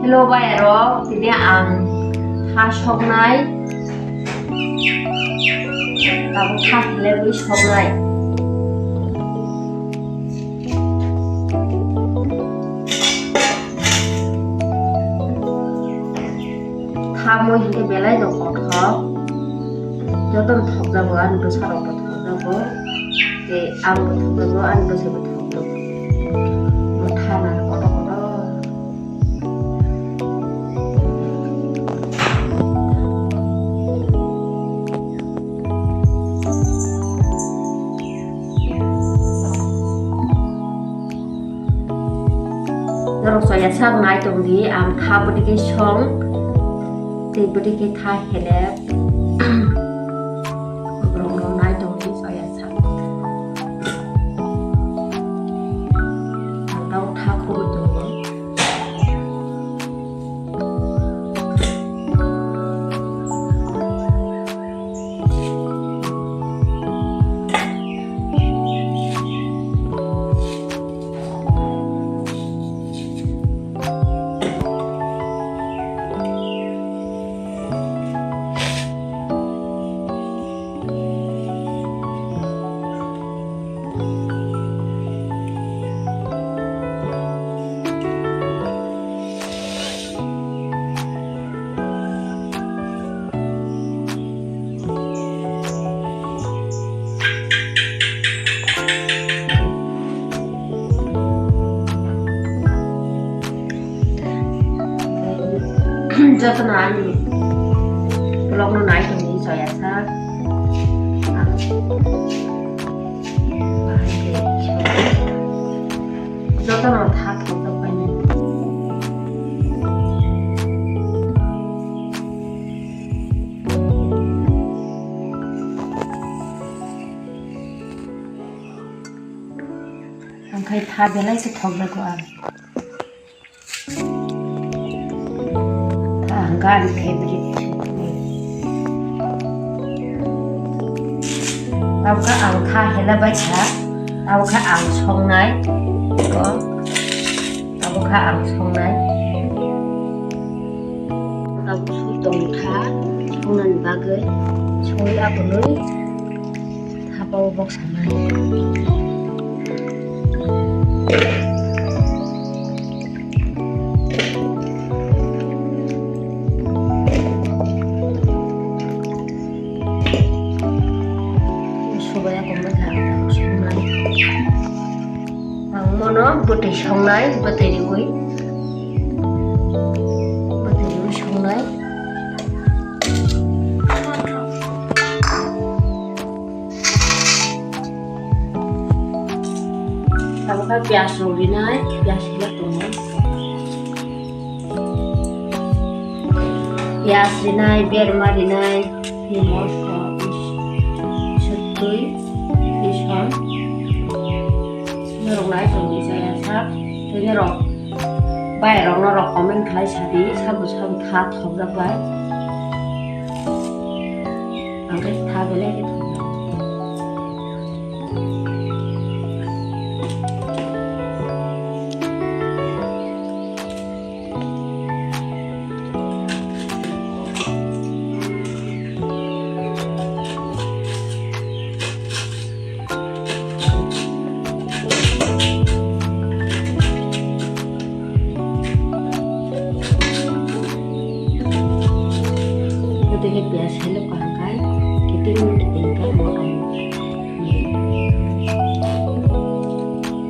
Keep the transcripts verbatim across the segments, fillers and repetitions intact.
Hello bayarok, tini ang tha soknai, tabuk tha helebwi soknai. Tha mui hinkhe belai no kothok, jotono thokjago, ani bwsarokbo thokjago, tei angbo thokjago, ani bwsaibo thokjago. Motha nang kotor kotor. Norok choya sak nai tong di, ang tha bwdikhe song, tei bwdikhe tha helep. Borok no nai tong di choya sak. Ang tamo tha khobwi tongo. Jotono ani vlog no nai tongdi choya sak. Jotono tha thokjak pai nai. Ang khai tha belai se thokjago ang. Tha ang ani favorite. Tabukha ang tha hela bai kha, tabukha ang songnai. Tabukha ang songnai. Tabuk sui tong kha, songnani bagwi sui aboni. Thapao boksa nai. Subaya kongma kha ang songnai. Ang mono bwtwi songnai, bwtwi riwi. Bwtwi riwi songnai. Tabukha piyaj rok rinai, piyaj rinai tongo. Piyaj rinai, berma rinai, piyaj rok, sotwi, bison. Norok nai tongdi chaya sak, tei norok bayarok norok comment khlai sadi, sabo sabo tha thokjak bai. Ang khe tha belai khe thokjak. Bwtwi khe piyaj hai no kaham khai, kiting kiting khe mo ang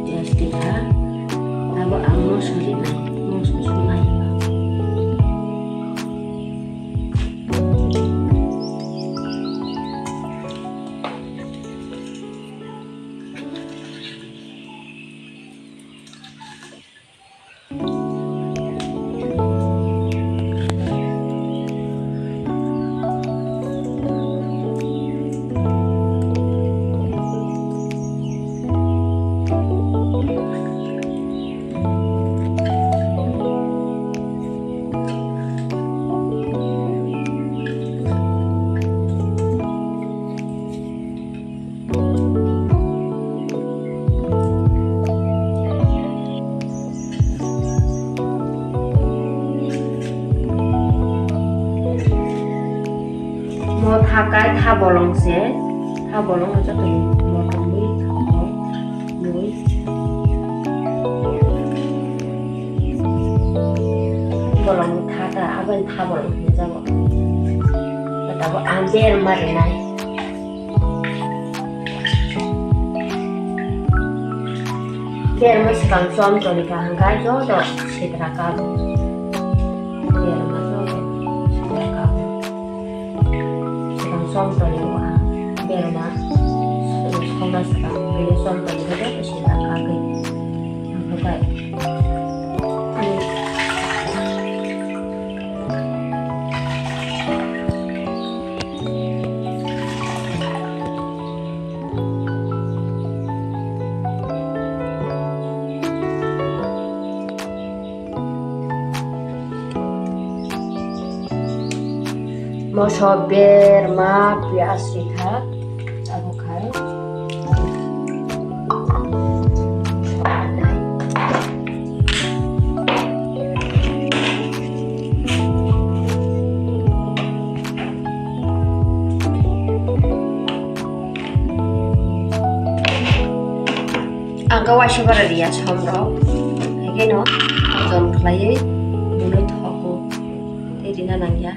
piyaj tikha, abo ang moso rinai, moso sunai. Tha kai, tha bolong se, tha bolong no joto ni motom wi tha bolong mui. Bolong ni tha ta, abo ni tha bolong hinjago. Tabo ang berma rinai. Berma swkang chom toni kaham kai joto sitra kabo. Berma joto sitra kabo. Swkang chom toni o ang berma songna swkang bini chom toni khe joto sitra kagwi. Ang khe tai. Moso berma piyaj rithak abo khai. Ang khe waisa bara riya som rok, hai kheno ojon khlaiwi mwnwi thogo, tei rina nangya.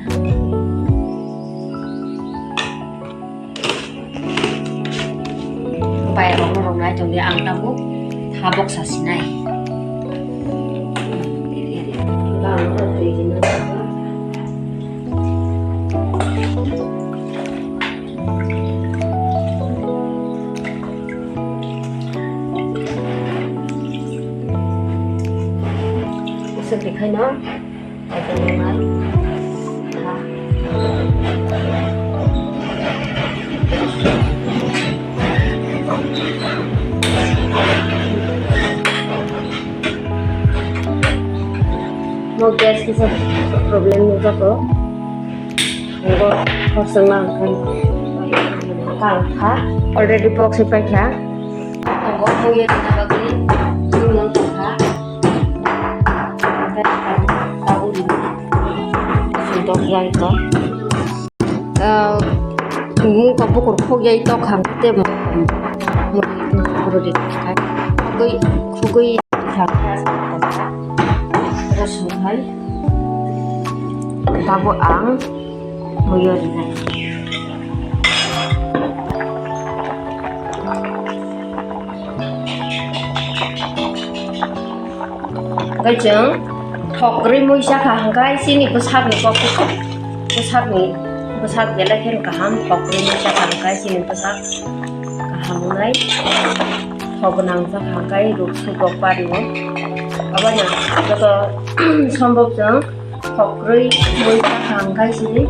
Bai rok no rok nai tongdi, ang tabuk tha boksa sinai. Isuk dikhai no. Mo gas kisa problem ni jago. Ngo khorsa ma kang kha. Already box e paikha. Ngo mo ye na bagwi. Sundok jai ko. Ah, mung kok bukur khuk jai tok khang te mo. Mo khuru de khai. Khugui, khugui khang. Rasu hai. Tabo ang muyo rinai. Hwnkhe chwng thok kwrwi mui chakha hwnkhe chini bwsakni kokthai, bwsakni, bwsak belai kheno kaham, thok kwrwi mui chakha hwnkhe chini bwsak kaham wngnai. Thok gwnang chakha hwnkhe ruk suk rok pario. Aboni joto sombok chwng Thok kwrwi mui chakha hwnkhe chini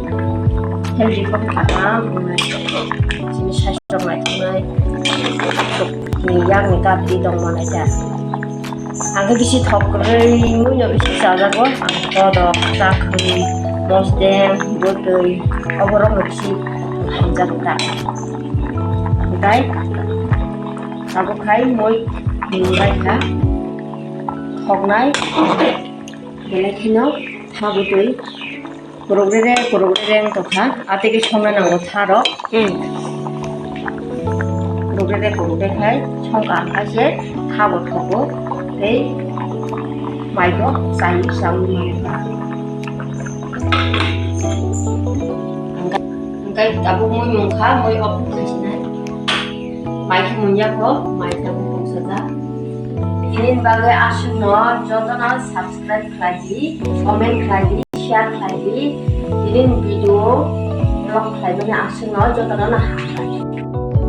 healthy khe kaham wngnai, chini saisto naithoknai, yakni gati tongma naikha. Ang khe bisi thok kwrwi mui no bisi chajago, ang todok, chakhwi, mosdeng, bwtwi, oborok no bisi hamjak ta. Hwnkhe abo khai mui nungbai kha thoknai. Belai kheno tha bwtwi kuruk rere, kuruk rere wng tongkha. Atwi khe songna nango tha rok. Hmm. Kuruk rere, kuruk rere khai songkha, hwnkhe se tha bo thogo tei mai bo chai, chaui mano. Hwnkhe tabuk mui mungkha, mui off khai sinai. Mai khe munya kho, mai tabuk mungsa ta. Ini bagwi aswkno jotono subscribe khlai di, comment khlai di, share khlai di. Ini video vlog khlaimani aswkno jotono no hambai.